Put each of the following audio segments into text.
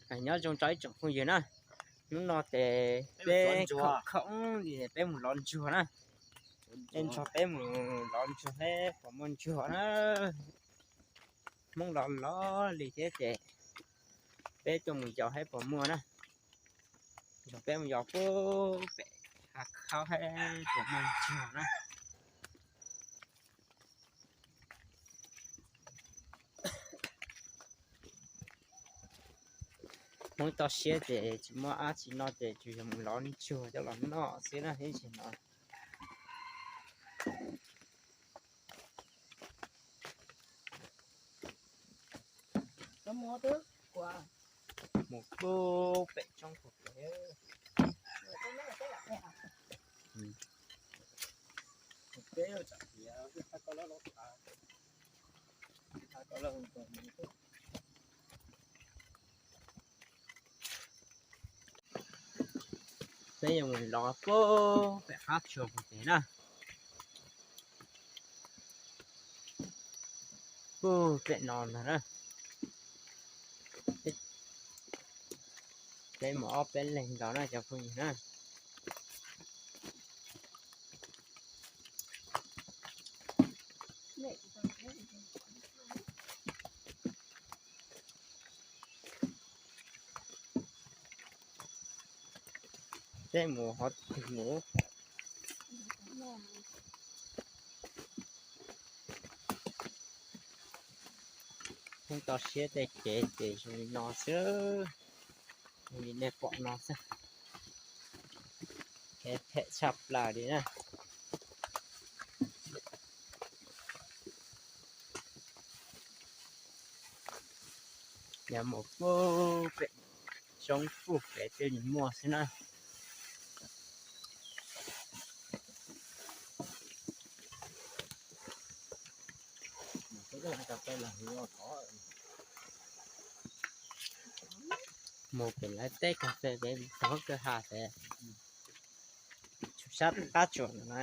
Nyob zoo rau ib tsoom phooj ywg na, hnub no ces peb khoom khoom li peb mus lov ntsuag na. Ej, nrog peb mus lov ntsuag seb puas muaj ntsuag na. Hmoob lov lov li thiab ces peb tuaj mus yos seb puas muaj na. Nrog peb mus yos puag pem hav khaub seb puas muaj ntsuag na. Hmoob toj siab ces tsis muaj dab tsi noj ces tsuas yog mus lov ntsuag coj los noj xwb na ib tsis no. Mus puag pem roob puag pem. Peb yuav mus lov puag pem qab tsuas puag pem na. Puag pem no ntag na. Peb mus ob peb leeg nkaus na cov phooj ywg na. Peb mus qhov twg mus? Hmoob toj siab tej kev ces zoo li no xwb, zoo li nej pom no xwb. Kev phem tshaj plaws li na. Yog mus puag pem roob puag pem twb muaj xwb na. Mus pem lawv teb kas fes pem tog kawg ha pem. Tshuav sab qab tsuas no,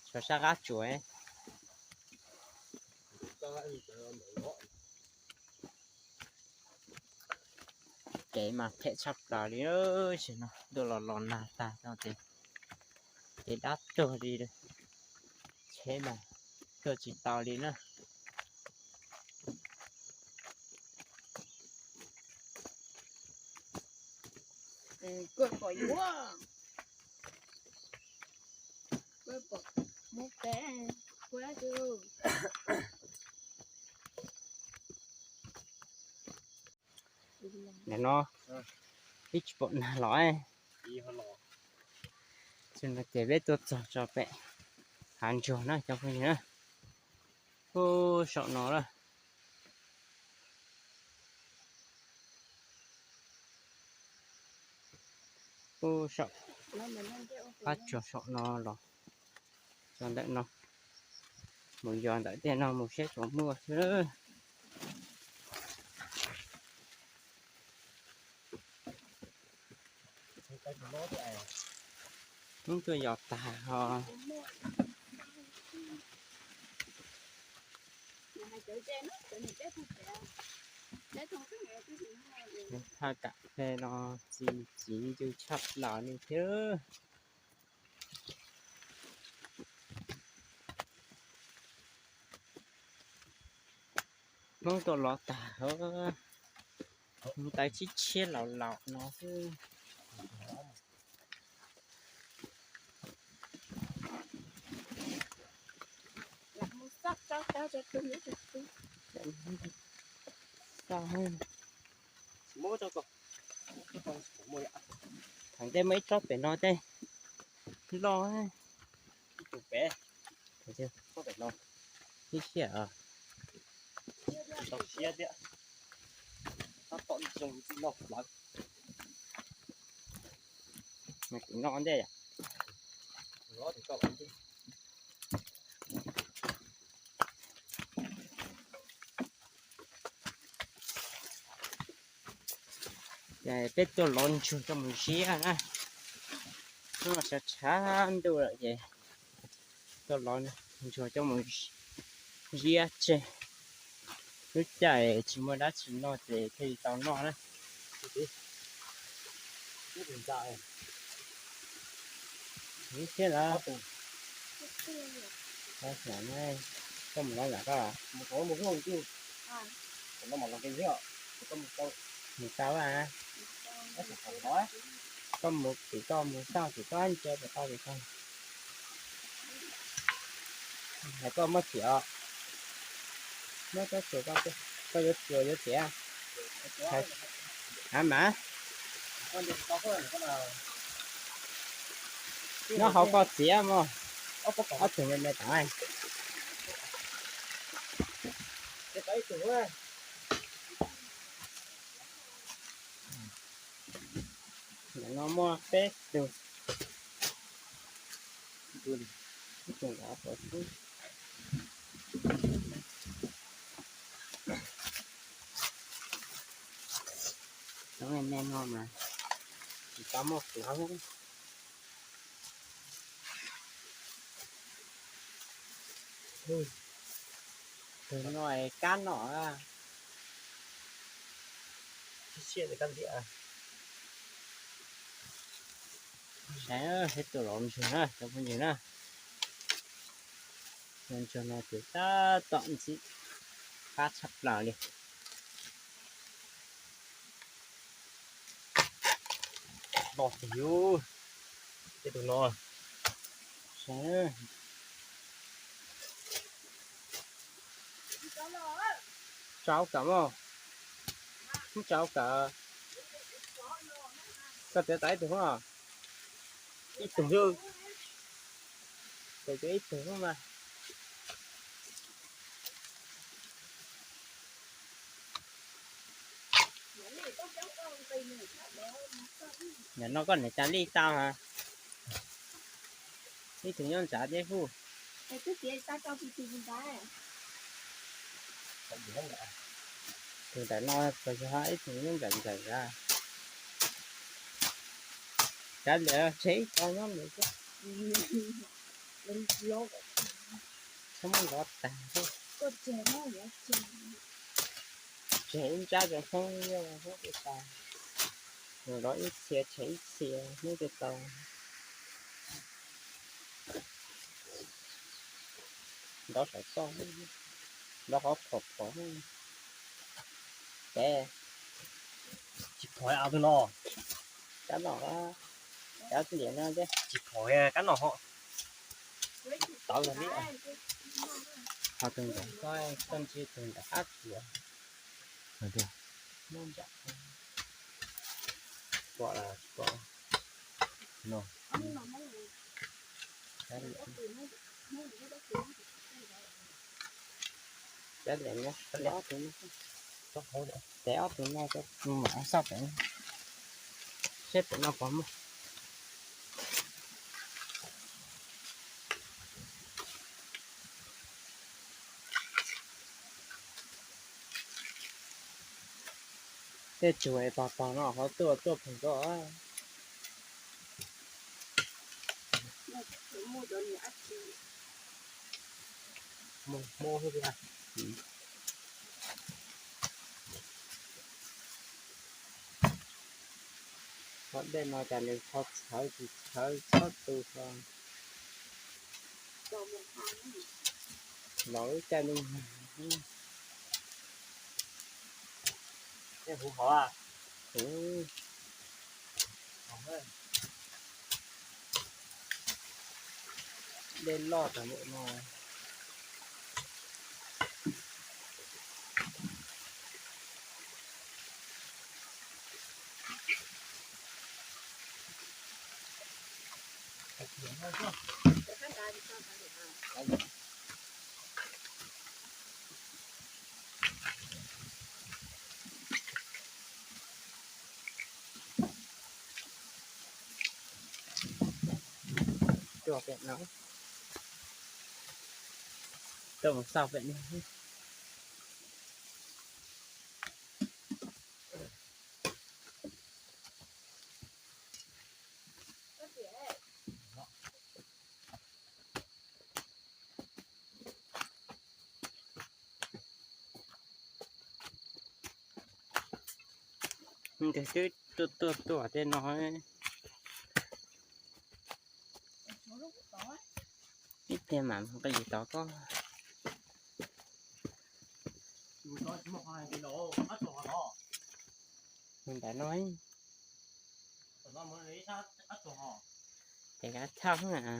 tshuav sab qab tsuas. Kev mas phem tshaj plaws li, tam sim no tuaj los los nag tag no ces kev dab tuag li, tsheb mas tuaj tsis tau li na. Nim no ib tsis pom nag los, tsis no ces peb tuaj txog tso pem hav ntsuag na cov phooj ywg na. Ub, saum no lawm. Ub, saum qab tsuas saum no los txog ntawm no, mus yos ntawm tej no mus seb puas muaj xwb. Hnub tuaj yos tag ho. Thaj kam fes no txi txiv ncw tshaj plaws li thiab. Hmoob tuaj los tag, mus taws tshiab tshiab laus laus no xwb. Thaum ntej muaj ib tsob pem no tej loj, ib tug pem, ib siab, tab tom zoo li tij noj plawv. Kuv noj ntej yom. Peb tuaj lov ntsuag coj mus ziab na. Hnub no tshav tshav ntuj lawm ces tuaj lov ntsuag coj mus ziab tseg. Lub caij tsis muaj dab tsi noj ces thiaj li tau noj na. Ib thiab lawm. Koj mus lov yam koj. Mus tau a. Koj mus tim koj mus txog tim koj ntsia tim koj tim koj. Hais koj muab txiav os. Muab koj txiav koj, koj yuav txiav yuav txiav. Av mas. Nyob hauv koj txiav mog. Ob tug me me tas. Ntawm no muaj peb tug. Ib tug nrad pov xwb. Cov me me no mas tsis tau muaj plawv. Tus no kab no. Saib, peb tus lov ntsuag na cov phooj ywg na. Lov ntsuag no ces tab tom ntxim qab tshaj plaws li. Loj tiag, tej tus no. Tsaus kawm mog. Tsaus kawm. Koj txiav tau ib tug os. Ib tug xwb. Txiav ib tug xwb mas. Nim no koj niam cas li tau hos. Ib tug nyob ntsav thiab hu. Tus ntawm no txawm yog ib tug nyob ntawm ntawm a. Kav liam, tseg ib co nyob ntawd xwb. Txhob muab lov tag thiab. Tseg ib nrab rau Hmoob, Hmoob twb tau. Lov ib txhia tseg ib txhia Hmoob twb tau. Lov saum toj, lov qhov phom phom. Ces tsis phom av tus no. Kab no, kab liam no thiab. Tsis phom kab no ho. Tau li. Ho tus ntawm ko, koj ntsia tus ntawm qab txiav. Pom, pom. No. Cov liam no, cov liam, cov hauv liam, ces ob tug no cov mus xauj pem, seb pem no puas muaj. Tej tsuag es tog tog no qhov tuaj tuaj pem ko. Qhov dej no cas nws txhawv tsis txhawv txhob tu ko. Los ib caij li. Huv hov. Dej loj tas npaum no. Tuaj pem no, tuaj mus xauj pem no. Nws twb tuaj tuaj tuaj tej no. Ib pliag mam nqis tod koj. Mus ntawm no. Ces kav thaj na.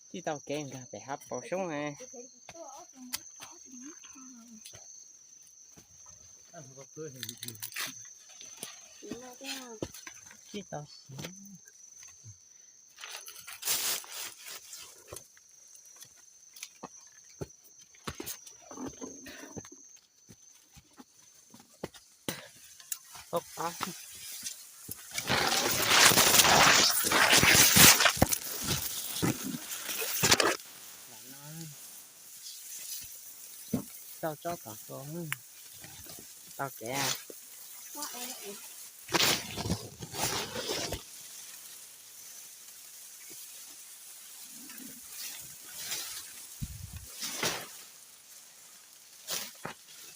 Txij tau kev nkag pem hav paus soob. Txij tau siv. Tau tsob tom ko, tau kev.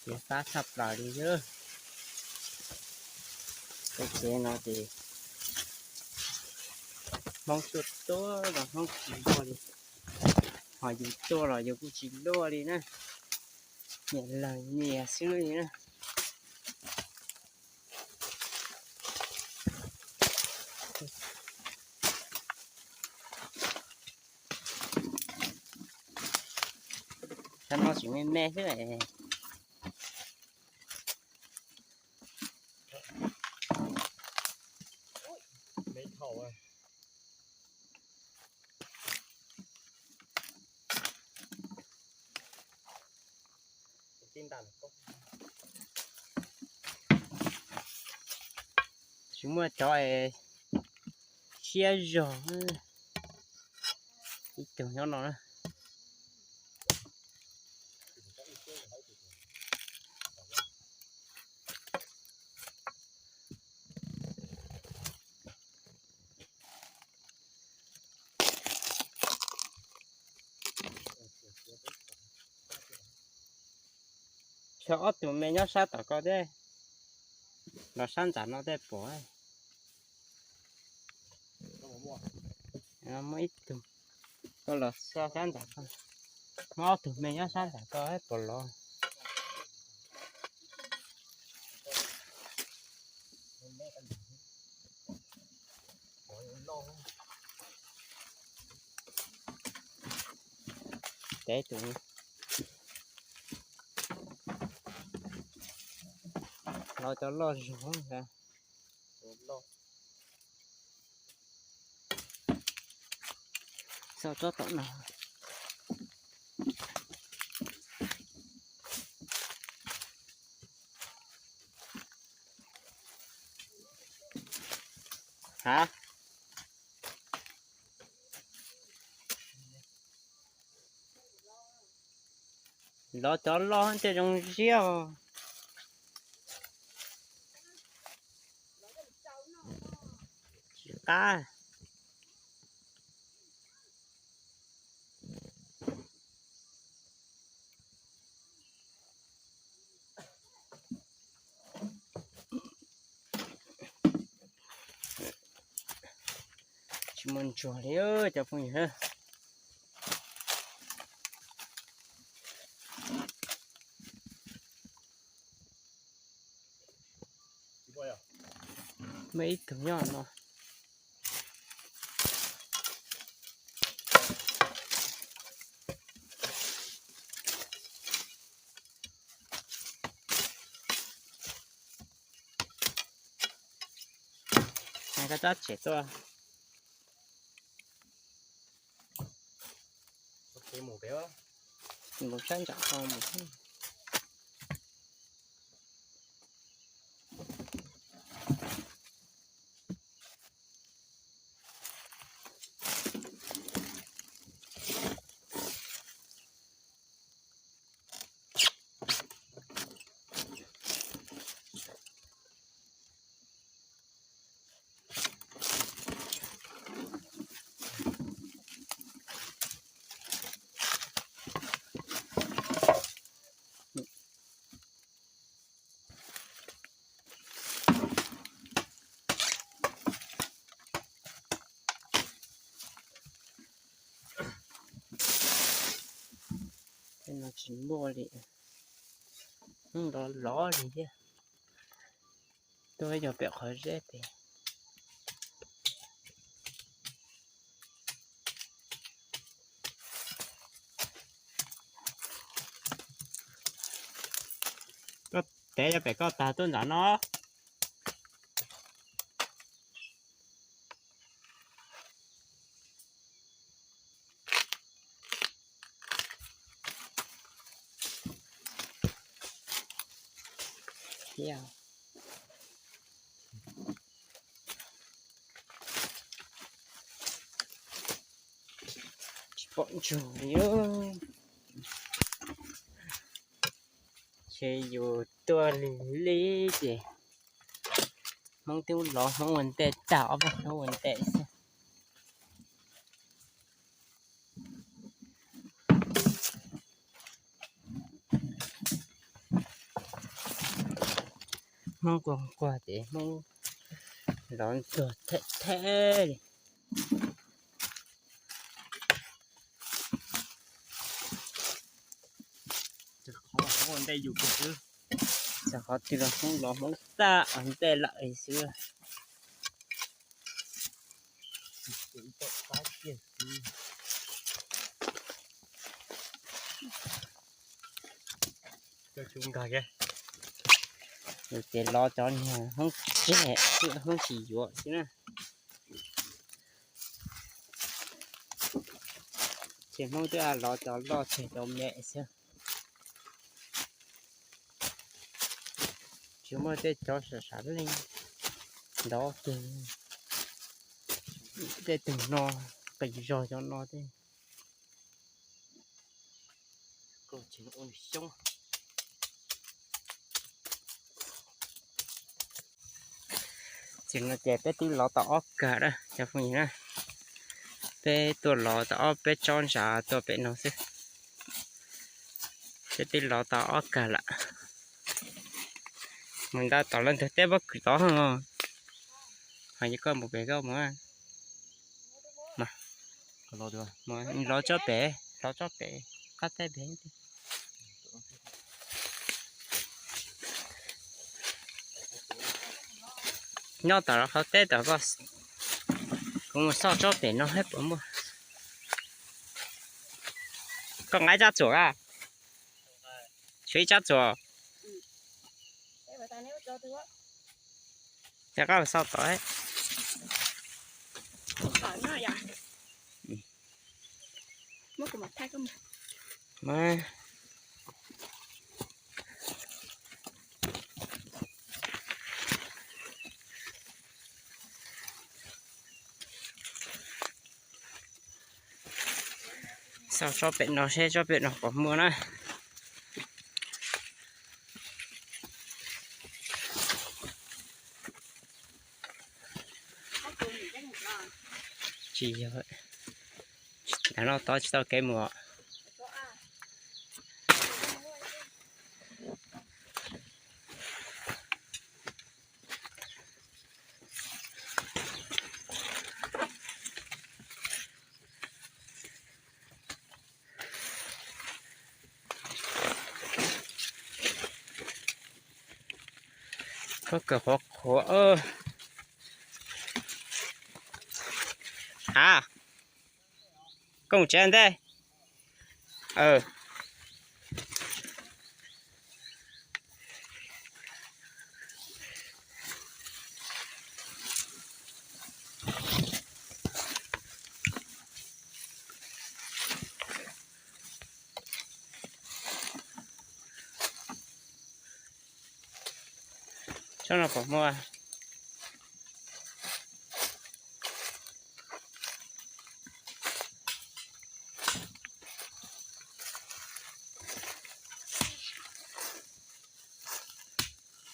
Kev fab tshaj plaws li xwb. Tej kev no ces Hmoob tuaj tuaj los Hmoob tsis luaj li, ho yus tuaj los yus kuj tsis luaj li na. Nyias lawg nyias xwb li na. Cov no tseem me me xwb. Tsis muaj cov siab zog, ib tug nyob no na. Xyov ob tug me nyob sab tom ko thiab, los sab nram no tej pom. Muaj ib tug, koj los sab nram ko, muaj ob tug me nyob sab nram ko pom los. Tev tus los cov loj zog. Txog tsob tom no. Ha, los cov loj thiaj zoo siab os. Tsis qab. Tsis muaj ntsuag li cov phooj ywg. Muaj ib tug nyob no. Hais koj rab tsev tuaj. Mus sab ntsam ko mus. Tej no tsis muaj li, Hmoob lov lov li thiab. Tuaj yog pem qhov zeb pem. Koj tev yog pem koj tag tuaj ntawm no. Tsis pom ntsuag li. Ces yus tuaj lig lig ces Hmoob twb lov Hmoob ua ntej tag, ob peb Hmoob ua ntej xwb. Hmoob quag quag ces Hmoob lov ntsuag theb theb li. Qhov ua ntej yus kiag xwb, txog qhov twg los Hmoob lov Hmoob tag ua ntej lawm xwb. Nkag ces lov cov niag Hmoob tseg xwb, Hmoob tsis yuav xwb na. Ces Hmoob twb lov cov loj tseg cov me xwb. Tsis muaj tej cov sam sam leej ntawd kiag. Tej tug no qis zog cov no tej. Ces no ces peb twb lov tau ob kag na cov phooj ywg na. Peb tuaj lov tau ob peb tsob ntsa tuaj pem no xwb. Peb twb lov tau ob kag lawm. Mus nta tom leej twg teb pob kws tod. Ho yog koj mus pem koj mus. Lov tsob pem, lov tsob pem, qab teb pem. Nyob tom qhov teb tom koj, kuv mus xauj tsob pem no saib puas muaj. Koj nqa ib tsab txuas a? Tshuav ib tsab txuas. Ces koj xauj tom. Xauj tsob pem no seb tsob pem no puas muaj na. Tsis yog, ntawm no tod tsis tau kev mus. Pob kws qhuav qhuav. A, koj mus tsev ntej. Tsob no puas muaj?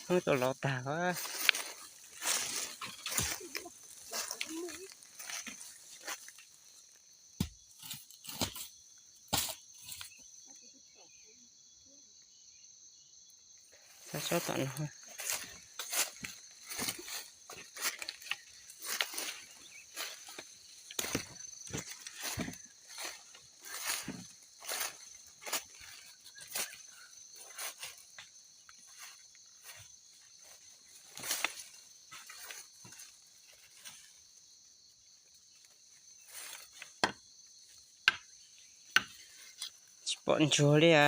Hmoob tuaj lov tag. Xauj tsob tom no. Pom ntsuag li a.